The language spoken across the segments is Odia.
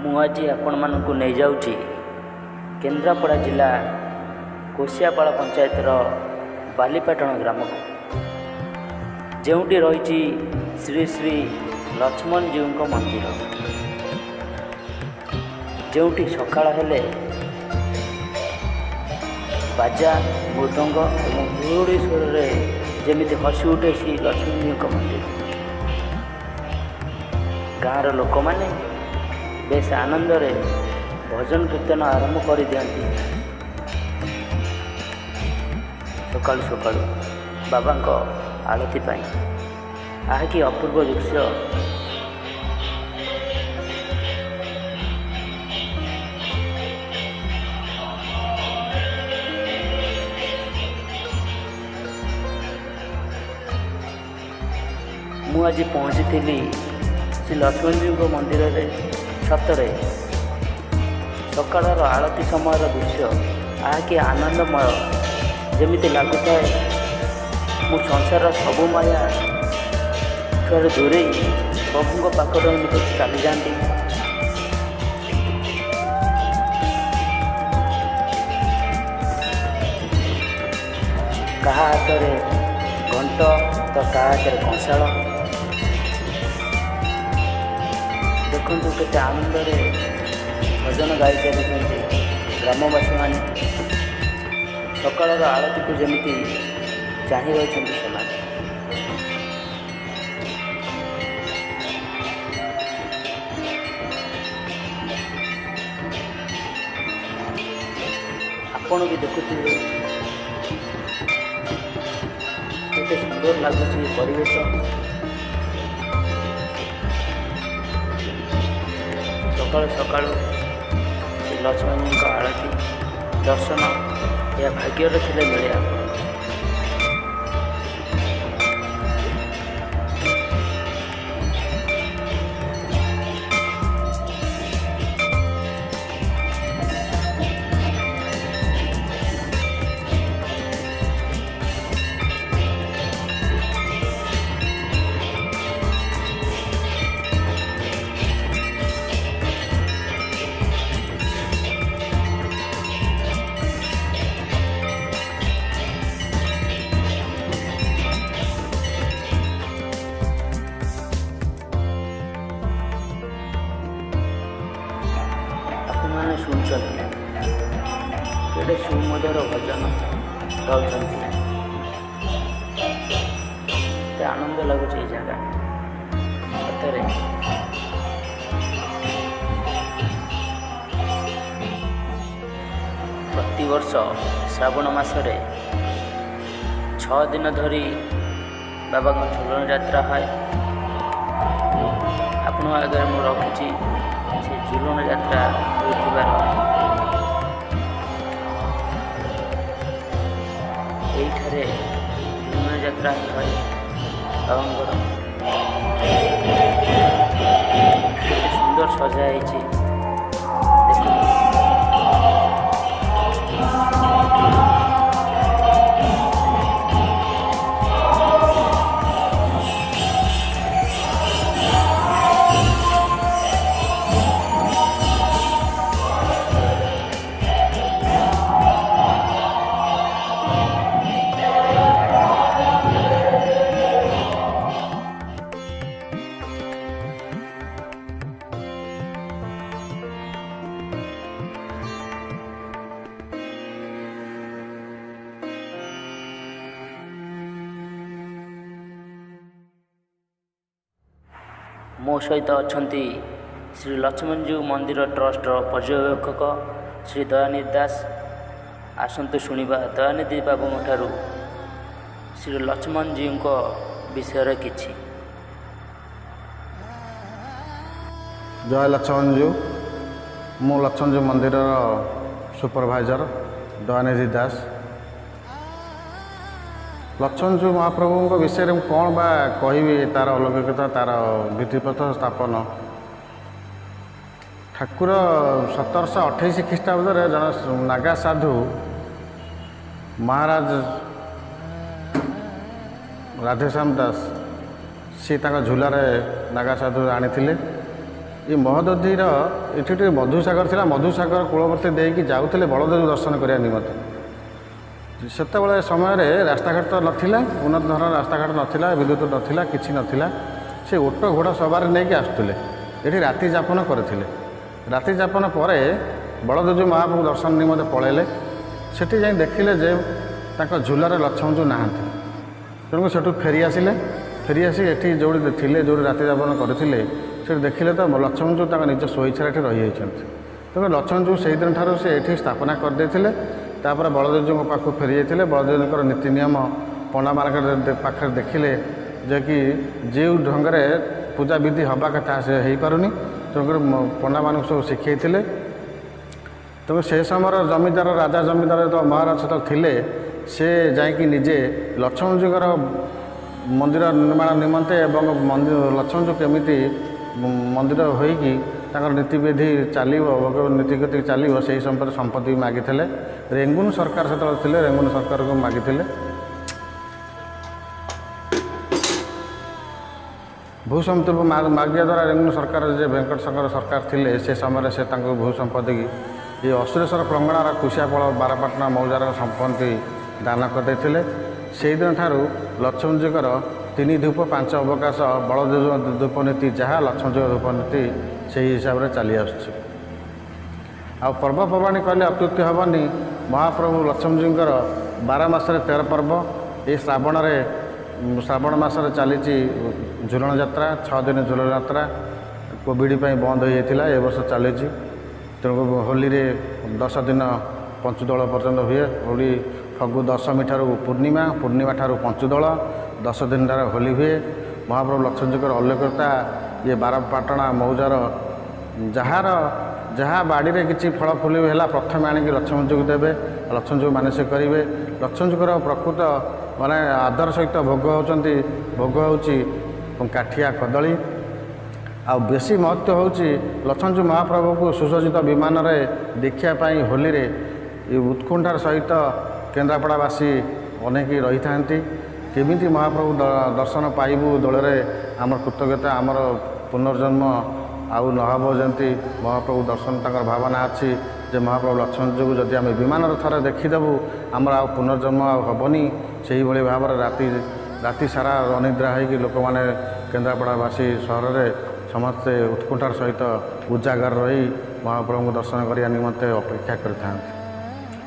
ମୁଁ ଆଜି ଆପଣମାନଙ୍କୁ ନେଇଯାଉଛି କେନ୍ଦ୍ରାପଡ଼ା ଜିଲ୍ଲା କୋଶିଆପାଳ ପଞ୍ଚାୟତର ବାଲିପାଟଣା ଗ୍ରାମକୁ, ଯେଉଁଠି ରହିଛି ଶ୍ରୀ ଶ୍ରୀ ଲକ୍ଷ୍ମଣଜୀଉଙ୍କ ମନ୍ଦିର, ଯେଉଁଠି ସକାଳ ହେଲେ ବାଜା ମୃଦଙ୍ଗ ଏବଂ ହୁଳୁହୁଳି ସ୍ୱରରେ ଯେମିତି ହସି ଉଠେ ଶ୍ରୀ ଲକ୍ଷ୍ମୀଜୀଙ୍କ ମନ୍ଦିର। ଗାଁର ଲୋକମାନେ ବେଶ ଆନନ୍ଦରେ ଭଜନ କୀର୍ତ୍ତନ ଆରମ୍ଭ କରିଦିଅନ୍ତି ସକାଳୁ ସକାଳୁ ବାବାଙ୍କ ଆଳତି ପାଇଁ। ଆହା କି ଅପୂର୍ବ ଦୃଶ୍ୟ! ମୁଁ ଆଜି ପହଞ୍ଚିଥିଲି ଶ୍ରୀ ଲକ୍ଷ୍ମୀଜୀଙ୍କ ମନ୍ଦିରରେ। ସତରେ ସକାଳର ଆଳତି ସମୟର ଦୃଶ୍ୟ ଆହା କି ଆନନ୍ଦମୟ! ଯେମିତି ଲାଗୁଥାଏ ମୁଁ ସଂସାରର ସବୁ ମାୟା ଠାରୁ ଦୂରେଇ ପ୍ରଭୁଙ୍କ ପାଖରେ ଏମିତି ଚାଲିଯାଆନ୍ତି। କାହା ହାତରେ ଘଣ୍ଟ ତ କାହା ହାତରେ କଂସାଳ। ଦେଖନ୍ତୁ କେତେ ଆନନ୍ଦରେ ଭଜନ ଗାଇ ଚାଲିଛନ୍ତି ଗ୍ରାମବାସୀମାନେ। ସକାଳର ଆଳତିକୁ ଯେମିତି ଚାହିଁ ରହିଛନ୍ତି ସେମାନେ। ଆପଣ ବି ଦେଖୁଥିବେ କେତେ ସୁନ୍ଦର ଲାଗୁଛି ଏ ପରିବେଶ। ସକାଳୁ ସକାଳୁ ଶ୍ରୀ ଲକ୍ଷ୍ମୀଙ୍କ ଆଳତି ଦର୍ଶନ ଏହା ଭାଗ୍ୟରେ ଥିଲେ ମିଳେ ଆପଣଙ୍କୁ। ଆପଣମାନେ ଶୁଣୁଛନ୍ତି କେଡ଼େ ସୁମଧୁର ଭଜନ ଗାଉଛନ୍ତି, କେତେ ଆନନ୍ଦ ଲାଗୁଛି ଏଇ ଜାଗା ସତରେ। ପ୍ରତିବର୍ଷ ଶ୍ରାବଣ ମାସରେ 6 ଦିନ ଧରି ବାବାଙ୍କ ଝୁଲଣ ଯାତ୍ରା ହୁଏ। ଆପଣଙ୍କ ଆଗରେ ମୁଁ ରଖିଛି ସେ ଝୁଲଣ ଯାତ୍ରା ହେଉଥିବାର ଏଇଠାରେ ଝୁଲଣ ଯାତ୍ରା ହିଁ ହୁଏ ବାବାଙ୍କର। କେତେ ସୁନ୍ଦର ସଜା ହେଇଛି ଦେଖନ୍ତୁ। ମୋ ସହିତ ଅଛନ୍ତି ଶ୍ରୀ ଲକ୍ଷ୍ମଣଜୀଉ ମନ୍ଦିର ଟ୍ରଷ୍ଟର ପର୍ଯ୍ୟବେକ୍ଷକ ଶ୍ରୀ ଦୟାନିଧି ଦାସ। ଆସନ୍ତୁ ଶୁଣିବା ଦୟାନିଧି ବାବୁଙ୍କ ଠାରୁ ଶ୍ରୀ ଲକ୍ଷ୍ମଣଜୀଉଙ୍କ ବିଷୟରେ କିଛି। ଜୟ ଲକ୍ଷ୍ମଣଜୀଉ। ମୁଁ ଲକ୍ଷ୍ମଣଜୀଉ ମନ୍ଦିରର ସୁପରଭାଇଜର ଦୟାନିଧି ଦାସ। ଲକ୍ଷ୍ମଣଜୀଉ ମହାପ୍ରଭୁଙ୍କ ବିଷୟରେ ମୁଁ କ'ଣ ବା କହିବି, ତା'ର ଅଲୌକିକତା, ତା'ର ଭିତ୍ତିପ୍ରସ୍ତର ସ୍ଥାପନ। ଠାକୁର 1728 ଖ୍ରୀଷ୍ଟାବ୍ଦରେ ଜଣେ ନାଗା ସାଧୁ ମହାରାଜ ରାଧେଶ୍ୟାମ ଦାସ, ସିଏ ତାଙ୍କ ଝୁଲାରେ ନାଗା ସାଧୁ ଆଣିଥିଲେ। ଏ ମହୋଦଧିର ଏଠି ଟିକେ ମଧୁସାଗର ଥିଲା, ମଧୁସାଗର କୂଳବର୍ତ୍ତୀ ଦେଇକି ଯାଉଥିଲେ ବଳଦେବ ଦର୍ଶନ କରିବା ନିମନ୍ତେ। ସେତେବେଳେ ସମୟରେ ରାସ୍ତାଘାଟ ତ ନଥିଲା, ଉନ୍ନତ ଧରଣର ରାସ୍ତାଘାଟ ନଥିଲା, ବିଦ୍ୟୁତ ନଥିଲା, କିଛି ନଥିଲା। ସେ ଓଟ ଘୋଡ଼ା ସବାରି ନେଇକି ଆସୁଥିଲେ, ଏଠି ରାତି ଯାପନ କରିଥିଲେ। ରାତି ଯାପନ ପରେ ବଳଦେବଜୀଉ ମହାପ୍ରଭୁ ଦର୍ଶନ ନିମନ୍ତେ ପଳେଇଲେ। ସେଠି ଯାଇ ଦେଖିଲେ ଯେ ତାଙ୍କ ଝୁଲାରେ ଲକ୍ଷ୍ମଣଜୀଉ ନାହାନ୍ତି। ତେଣୁ ସେଠୁ ଫେରି ଆସିଲେ। ଫେରି ଆସି ଏଠି ଯେଉଁଠି ଥିଲେ, ଯେଉଁଠି ରାତି ଯାପନ କରିଥିଲେ, ସେଠି ଦେଖିଲେ ତ ଲକ୍ଷ୍ମଣଜୀଉ ତାଙ୍କ ନିଜ ସ୍ୱଇଚ୍ଛାରେ ଏଠି ରହିଯାଇଛନ୍ତି। ତେଣୁ ଲକ୍ଷ୍ମଣଜୀଉ ସେଇଦିନ ଠାରୁ ସେ ଏଠି ସ୍ଥାପନା କରିଦେଇଥିଲେ। ତାପରେ ବଳଦେବଜୀଉଙ୍କ ପାଖକୁ ଫେରି ଯାଇଥିଲେ। ବଳଦେବଜୀଙ୍କର ନୀତି ନିୟମ ପଣ୍ଡାମାନଙ୍କର ପାଖରେ ଦେଖିଲେ ଯେ କି ଯେଉଁ ଢଙ୍ଗରେ ପୂଜାବିଧି ହେବା କଥା ସେ ହେଇପାରୁନି। ତେଣୁକରି ପଣ୍ଡାମାନଙ୍କୁ ସବୁ ଶିଖେଇଥିଲେ। ତେଣୁ ସେ ସମୟର ଜମିଦାର, ରାଜା ଜମିଦାର ଯେତେବେଳେ ମହାରାଜ ସେତେବେଳେ ଥିଲେ, ସେ ଯାଇକି ନିଜେ ଲକ୍ଷ୍ମଣଜୀଙ୍କର ମନ୍ଦିର ନିର୍ମାଣ ନିମନ୍ତେ ଏବଂ ମନ୍ଦିର ଲକ୍ଷ୍ମଣଜୀଉ କେମିତି ମନ୍ଦିର ହୋଇକି ତାଙ୍କର ନୀତିବିଧି ଚାଲିବ, ନୀତିଗତି ଚାଲିବ, ସେହି ସମ୍ପତ୍ତି ସମ୍ପତ୍ତି ମାଗିଥିଲେ। ରେଙ୍ଗୁନ ସରକାର ସେତେବେଳେ ଥିଲେ, ରେଙ୍ଗୁନ ସରକାରକୁ ମାଗିଥିଲେ। ଭୂ ସମ୍ପତ୍ତି ମାଗିବା ଦ୍ୱାରା ରେଙ୍ଗୁନ ସରକାର, ଯେ ଭେଙ୍କଟ ଶଙ୍କର ସରକାର ଥିଲେ ସେ ସମୟରେ, ସେ ତାଙ୍କୁ ଭୂ ସମ୍ପତ୍ତି ଏ ଅସୁରେଶ୍ୱର ପ୍ରଙ୍ଗଣାର କୁଶିଆପଳ ବାରପାଟଣା ମୌଜାର ସମ୍ପତ୍ତି ଦାନ କରିଦେଇଥିଲେ। ସେଇଦିନ ଠାରୁ ଲକ୍ଷ୍ମଣଜୀଙ୍କର 3 ଧୂପ 5 ଅବକାଶ, ବଳଦେବ ଧୂପ ନୀତି ଯାହା, ଲକ୍ଷ୍ମଣଜୀଙ୍କ ଧୂପ ନୀତି ସେହି ହିସାବରେ ଚାଲି ଆସୁଛି। ଆଉ ପର୍ବପର୍ବାଣୀ କହିଲେ ଅତ୍ୟୁକ୍ତି ହେବନି। ମହାପ୍ରଭୁ ଲକ୍ଷ୍ମଣଜୀଙ୍କର 12 ମାସରେ 13 ପର୍ବ। ଏଇ ଶ୍ରାବଣରେ, ଶ୍ରାବଣ ମାସରେ ଚାଲିଛି ଝୁଲଣ ଯାତ୍ରା, 6 ଦିନ ଝୁଲଣ ଯାତ୍ରା। କୋଭିଡ଼ ପାଇଁ ବନ୍ଦ ହୋଇଯାଇଥିଲା, ଏ ବର୍ଷ ଚାଲିଛି। ତେଣୁ ହୋଲିରେ 10 ଦିନ ପଞ୍ଚୁଦୋଳ ପର୍ଯ୍ୟନ୍ତ ହୁଏ। ହୋଲି ଫଗୁ ଦଶମୀ ଠାରୁ ପୂର୍ଣ୍ଣିମା, ପୂର୍ଣ୍ଣିମା ଠାରୁ ପଞ୍ଚୁଦୋଳ, 10 ଦିନ ଠାରୁ ହୋଲି ହୁଏ। ମହାପ୍ରଭୁ ଲକ୍ଷ୍ମଣଜୀଙ୍କର ଅଲୌକିକତା ଇଏ ବାରପାଟଣା ମୌଜାର ଯାହାର ଯାହା ବାଡ଼ିରେ କିଛି ଫଳ ଫୁଲି ହେଲା, ପ୍ରଥମେ ଆଣିକି ଲକ୍ଷ୍ମଣଜୀକୁ ଦେବେ, ଲକ୍ଷ୍ମଣଜୀକୁ ମାନସିକ କରିବେ। ଲକ୍ଷ୍ମଣଜୀଙ୍କର ପ୍ରକୃତ ମାନେ ଆଦର ସହିତ ଭୋଗ ହେଉଛନ୍ତି, ଭୋଗ ହେଉଛି କାଠିଆ କଦଳୀ। ଆଉ ବେଶୀ ମହତ୍ତ୍ୱ ହେଉଛି ଲକ୍ଷ୍ମଣଜୀଉ ମହାପ୍ରଭୁକୁ ସୁସଜ୍ଜିତ ବିମାନରେ ଦେଖିବା ପାଇଁ ହୋଲିରେ ଏ ଉତ୍କଣ୍ଠାର ସହିତ କେନ୍ଦ୍ରାପଡ଼ାବାସୀ ଅନେକ ରହିଥାନ୍ତି। କେମିତି ମହାପ୍ରଭୁ ଦର୍ଶନ ପାଇବୁ ଦୋଳରେ, ଆମର କୃତଜ୍ଞତା, ଆମର ପୁନର୍ଜନ୍ମ ଆଉ ନହେବ ଯେମିତି ମହାପ୍ରଭୁ ଦର୍ଶନ। ତାଙ୍କର ଭାବନା ଅଛି ଯେ ମହାପ୍ରଭୁ ଲକ୍ଷ୍ମଣଜୀଉକୁ ଯଦି ଆମେ ବିମାନରେ ଥରେ ଦେଖିଦେବୁ, ଆମର ଆଉ ପୁନର୍ଜନ୍ମ ଆଉ ହେବନି। ସେଇଭଳି ଭାବରେ ରାତି ରାତି ସାରା ଅନିଦ୍ରା ହୋଇକି ଲୋକମାନେ କେନ୍ଦ୍ରାପଡ଼ାବାସୀ ସହରରେ ସମସ୍ତେ ଉତ୍କଣ୍ଠାର ସହିତ ଉଜାଗର ରହି ମହାପ୍ରଭୁଙ୍କୁ ଦର୍ଶନ କରିବା ନିମନ୍ତେ ଅପେକ୍ଷା କରିଥାନ୍ତି।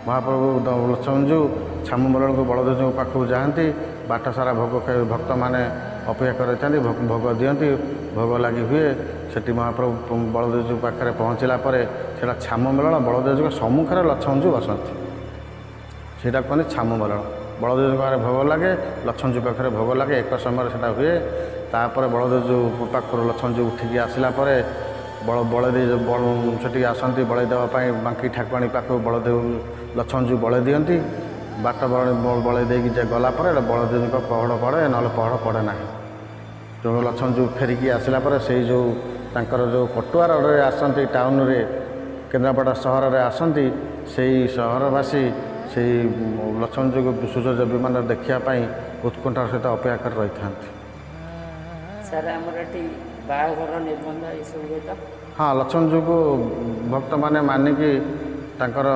ମହାପ୍ରଭୁ ଲକ୍ଷ୍ମଣଜୀଉ ଛାମୁ ମଲଣକୁ ବଳଦେବଜୀଉଙ୍କ ପାଖକୁ ଯାଆନ୍ତି। ବାଟ ସାରା ଭୋଗ ଖାଇ ଭକ୍ତମାନେ ଅପେକ୍ଷା କରିଥାନ୍ତି, ଭୋଗ ଦିଅନ୍ତି, ଭୋଗ ଲାଗି ହୁଏ। ସେଠି ମହାପ୍ରଭୁ ବଳଦେବଜୀଉ ପାଖରେ ପହଞ୍ଚିଲା ପରେ ସେଇଟା ଛାମୁ ମେଳଣ, ବଳଦେବଜୀଉଙ୍କ ସମ୍ମୁଖରେ ଲକ୍ଷ୍ମଣଜୀଉ ବସନ୍ତି, ସେଇଟା କୁହନ୍ତି ଛାମୁ ମେଳଣ। ବଳଦେବଜୀଉଙ୍କ ପାଖରେ ଭୋଗ ଲାଗେ, ଲକ୍ଷ୍ମଣଜୀଉ ପାଖରେ ଭୋଗ ଲାଗେ, ଏକ ସମୟରେ ସେଇଟା ହୁଏ। ତାପରେ ବଳଦେବଜୀଉ ପାଖରୁ ଲକ୍ଷ୍ମଣଜୀଉ ଉଠିକି ଆସିଲା ପରେ ବଳଦେବ ସେଠିକି ଆସନ୍ତି ବଳେଇ ଦେବା ପାଇଁ ବାଙ୍କି ଠାକୁରାଣୀ ପାଖକୁ। ବଳଦେବ ଲକ୍ଷ୍ମଣଜୀଉ ବଳେଇ ଦିଅନ୍ତି। ବାଟ ବଳେଇ ଦେଇକି ଯେ ଗଲା ପରେ ବଳଦେବଙ୍କ ପହଡ଼ ପଡ଼େ, ନହେଲେ ପହଡ଼ ପଡ଼େ ନାହିଁ। ତେଣୁ ଲକ୍ଷ୍ମଣଜୀଉ ଫେରିକି ଆସିଲା ପରେ ସେଇ ଯେଉଁ ତାଙ୍କର ଯେଉଁ ପଟୁଆରରେ ଆସନ୍ତି, ଟାଉନରେ କେନ୍ଦ୍ରାପଡ଼ା ସହରରେ ଆସନ୍ତି, ସେଇ ସହରବାସୀ ସେଇ ଲକ୍ଷ୍ମଣଜୀଉକୁ ସୁସଜ୍ଜିତ ବିମାନରେ ଦେଖିବା ପାଇଁ ଉତ୍କଣ୍ଠାର ସହିତ ଅପେକ୍ଷା କରି ରହିଥାନ୍ତି। ସାର୍, ଆମର ଏଠି ବାହାଘର ନିର୍ବନ୍ଧ ଏସବୁ ହୁଏ ତ? ହଁ, ଲକ୍ଷ୍ମଣଜୀଉକୁ ଭକ୍ତମାନେ ମାନିକି ତାଙ୍କର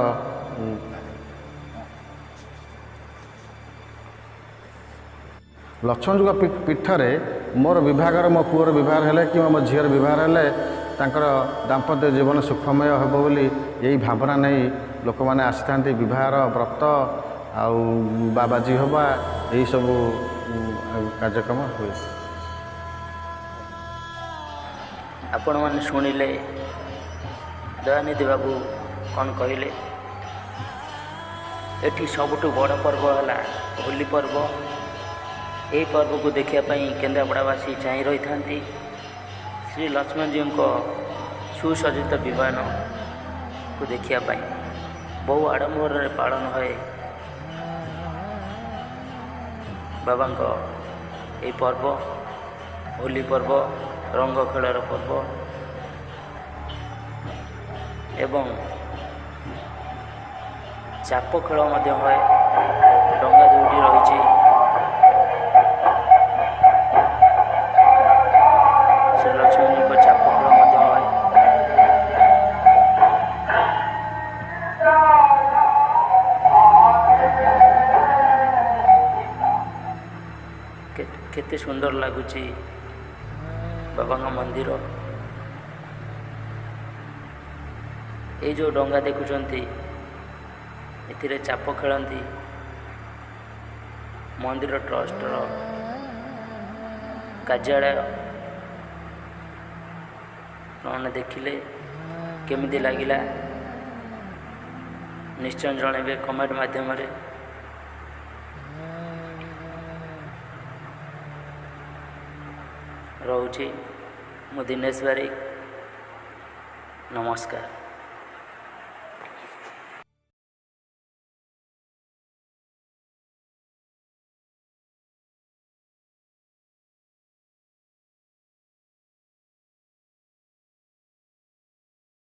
ଲକ୍ଷ୍ମଣଜୀଉଙ୍କ ପୀଠରେ ମୋର ବିବାହଘର, ମୋ ପୁଅର ବିବାହ ହେଲେ କିମ୍ବା ମୋ ଝିଅର ବିବାହ ହେଲେ ତାଙ୍କର ଦାମ୍ପତ୍ୟ ଜୀବନ ସୁଖମୟ ହେବ ବୋଲି ଏଇ ଭାବନା ନେଇ ଲୋକମାନେ ଆସିଥାନ୍ତି। ବିବାହର ବ୍ରତ ଆଉ ବାବାଜୀ ହେବା ଏହିସବୁ କାର୍ଯ୍ୟକ୍ରମ ହୁଏ। ଆପଣମାନେ ଶୁଣିଲେ ଦୟାନିଧି ବାବୁ କ'ଣ କହିଲେ। ଏଠି ସବୁଠୁ ବଡ଼ ପର୍ବ ହେଲା ହୋଲି ପର୍ବ। ଏହି ପର୍ବକୁ ଦେଖିବା ପାଇଁ କେନ୍ଦ୍ରାପଡ଼ାବାସୀ ଚାହିଁ ରହିଥାନ୍ତି ଶ୍ରୀ ଲକ୍ଷ୍ମଣଜୀଉଙ୍କ ସୁସଜ୍ଜିତ ବିମାନକୁ ଦେଖିବା ପାଇଁ। ବହୁ ଆଡ଼ମ୍ବରରେ ପାଳନ ହୁଏ ବାବାଙ୍କ ଏହି ପର୍ବ, ହୋଲି ପର୍ବ, ରଙ୍ଗ ଖେଳର ପର୍ବ। ଏବଂ ଚାପ ଖେଳ ମଧ୍ୟ ହୁଏ। ଡଙ୍ଗା ଦୁଇଟି ରହିଛି। ଶ୍ରୀ ଲକ୍ଷ୍ମଣଜୀଙ୍କ ଚାପ ଖେଳ ମଧ୍ୟ ହୁଏ। କେତେ ସୁନ୍ଦର ଲାଗୁଛି ବାବାଙ୍କ ମନ୍ଦିର। ଏଇ ଯେଉଁ ଡଙ୍ଗା ଦେଖୁଛନ୍ତି, ଏଥିରେ ଚାପ ଖେଳନ୍ତି। ମନ୍ଦିର ଟ୍ରଷ୍ଟର କାର୍ଯ୍ୟାଳୟ ଆପଣମାନେ ଦେଖିଲେ, କେମିତି ଲାଗିଲା ନିଶ୍ଚୟ ଜଣାଇବେ କମେଣ୍ଟ ମାଧ୍ୟମରେ। ରହୁଛି, ମୁଁ ଦିନେଶ ବାରିକ, ନମସ୍କାର।